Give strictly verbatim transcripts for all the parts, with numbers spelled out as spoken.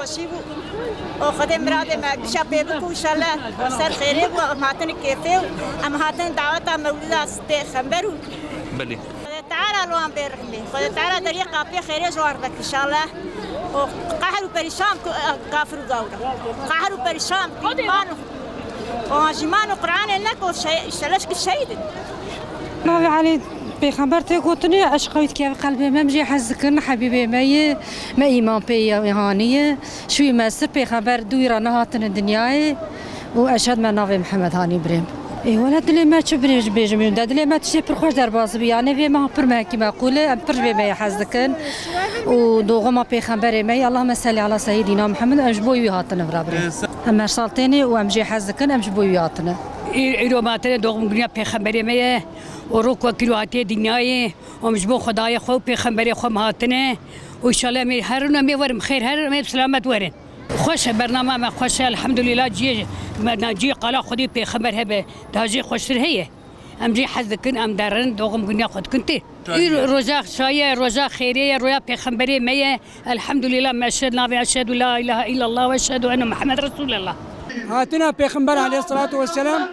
Şî bû. O Xwedê miradê me gişa pê bikû, inşallah ser xêrê bû, em hatin kêfê û em hatin daweta mewlida pêxember û Belê. Xwedê Teala li wan bê rehmê. Xwedê Teala deriyê qapiyê xêrê ji wan re vek, inşallah. O qehr û perîşan ku, kafir û gawra. Qehr û perîşan, îman û, o îman û Qur'anê ne ku şey, işte leşkî şehîd in. Navê Elî Pêxember tê gotinê, eşqa wî dikeve qelbê me, em jê hez dikin, hebîbê me ye, me îman pê ye, haniye. Şûyî me sir Pêxember dû wî re nehatine dinyayê û eşhed me navê Mihemed hanî birêm. Ê wele dilê me çi birêj bêjim, de dilê me tiştê pir xweş derbas bî, yanê vê meha pir mehekî meqûl e, em pir ji vê me yê hez dikin û doxuma Pêxemberê me yê, Allahümme sellî ala seyyidîna Mihemed, em ji bo wî hatine vira birêm. Em her sal têne û em jê hez dikin, em ji bo wî hatine. Î-, îro me hatine doxum guniya Pêxemberê me ye û rok wekî ro hatiye dinyayê. Em ji bo Xwedayê xwe û Pêxemberê xwe em hatine. Û înşallah em ê herin, em ê werin bi xêr herin, em ê bi selamet werin. Xweş e, bernama me xweş e, elhamdulîla cihê me, cihê qala Xwedê Pêxember hebe, daha jê xweştir heye. Em jê hez dikin, em derin, doxum guniya xwe dikin tê. Îro roja şaye, roja xêrê ye, roya Pêxemberê me ye. Elhamdulîla, me eşhed navê eşhedû la îlahe îllallah ve eşhedû enne Muhammed Resûlullah. Hatina Pêxember aleyhisselatu vesselam,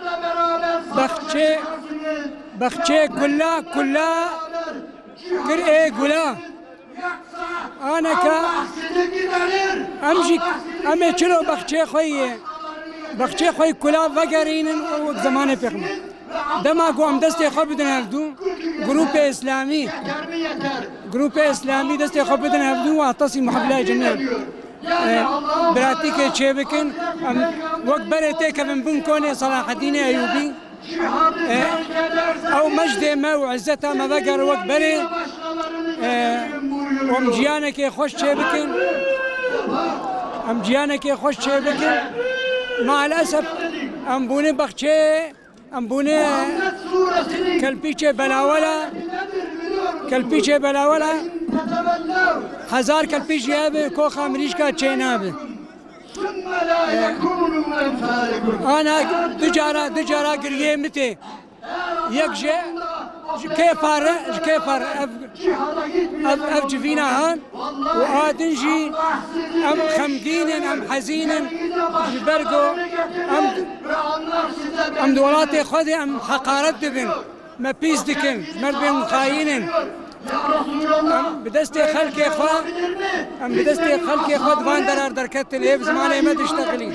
bexçê Bexçê kula kula kir ê gula. Aneka em jî, em ê çilo bexçê xwe yê, bexçê xwe yê kula vegerînin û wek zemanê pêxember. Dema ku em destê xwe bidin hevdû, grûpê îslamî, grûpê îslamî destê xwe bidin hevdû, wa'tesimu bihablillahî cemî'en. E, biratîkê çêbikin, em wek berê têkevin bin konê Selahedînê Eyûbî. E, ew mejdê me û izzeta me veger wek berê, e, û em jiyanekê xweş çêbikin. Em jiyanekê xweş çêbikin. Maalesef em bûne bexçeyê, em bûne kelpîçê belawela, kelpîçê belawela, hezar kelpîç jî hebe, koxa mirîşka çênabe. Ana du cara, du cara giriyê min tê. Yek ji, ji kêfa re, ji kêfa re ev, ev, ev civîna han û a din jî em xemgîn in, em hezîn in ji ber ku em, em di welatê xwe de em heqaret dibin. Me pîs dikin, merdmên xayîn in. Em bi destê xelkê xwe, em bi destê xelkê xwe di van derar derketin, ê bi zimanê me diştexilîn.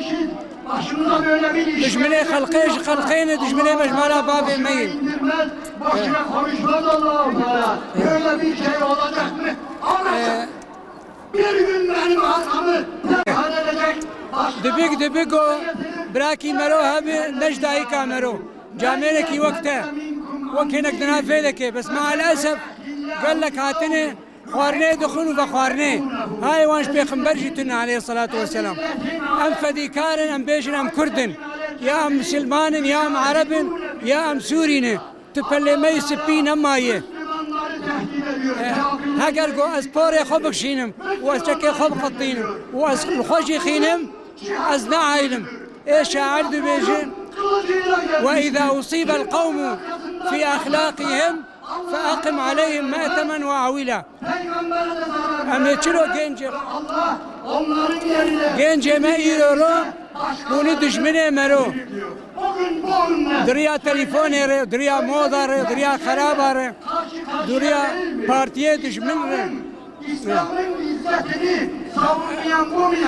Dijminê xelkê ji xelkê ne, dijminê me ji mala bavê me ye. Ee, Dibik, dibik o birakî mero hebe, ne ji dayika mero. Camêrekî wek te, wek hinek di nav vê de ke. Bes maalesef gelek hatine, xwarinê dixwin û vexwarinê. Hayê wan ji pêxember jî tune aleyhisselatu vesselam. Em fedîkar in, em bêjin em kurd in. Ya em misilman in, ya em ereb in, ya em sûrî ne. Tu pelê me yî spî nemaye. Eh, heger ku ez porê xwe bikişînim û ez çekê xwe biqetînim û ez li xwe jî xînim, ez ne ailim. Ê şair dibêje, "Ve îza usîbel qewmu fî exlaqihim fe eqim aleyhim me'temen ve awîla." Em ê çilo gencê, gencê me îro ro bûne dijminê mero. Di riya telefonê re, di riya moda re, di riya xeraba re, di riya partiyê dijmin re.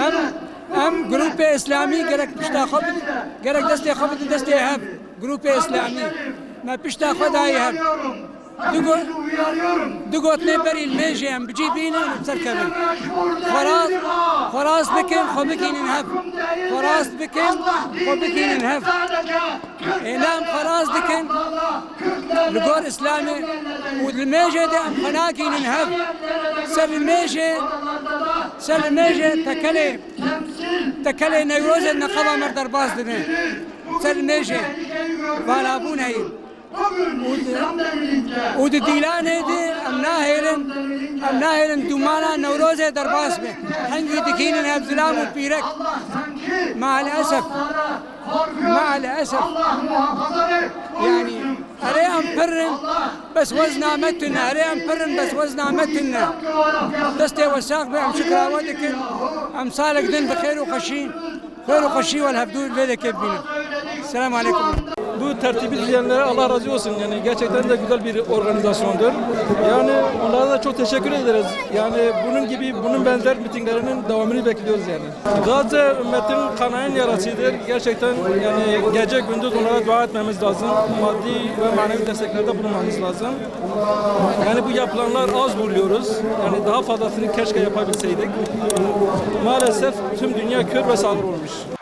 Em, em grûpê îslamî gerek pişta xwe bidin, gerek destê xwe bidin destê hev. Grûpê îslamî. Me pişta xwe dayî hev. Du got, du gotinê berî li mêjê em bi cî bînin û serkevin. Xwerast, xwerast bikin, xwe bikînin hev. Xwerast bikin, xwe bikînin hev. Ê ne em xwerast dikin li gor Îslamê û li mêjê de em xwe nakînin hev. Ser li mêjê, ser li mêjê tekelê, tekelê Newrozê neqeba me derbas dibin. Ser li mêjê valabûn heye. Û di, û di dîlanê de em nahêlin, em nahêlin dûmana Newrozê derbas be. Hingî dikînin hev zilam û pîrek. Maalesef. Maalesef. Yanî, Erê em pir in, bes wezna me tune. Erê em pir in, bes wezna me tune. Destê we sax be, em şikra we dikin. Em salek din bi xêr û xweşî, xêr û xweşî we li hevdû vê dekê bibînin. Selamun aleyküm. Bu tertibi düzenlere Allah razı olsun. Yani gerçekten de güzel bir organizasyondur. Yani onlara da çok teşekkür ederiz. Yani bunun gibi, bunun benzer mitinglerinin devamını bekliyoruz yani. Gaza ümmetin kanayan yarasıdır. Gerçekten yani gece gündüz onlara dua etmemiz lazım. Maddi ve manevi desteklerde bulunmamız lazım. Yani bu yapılanlar az buluyoruz. Yani daha fazlasını keşke yapabilseydik. Maalesef tüm dünya kör ve sağır olmuş.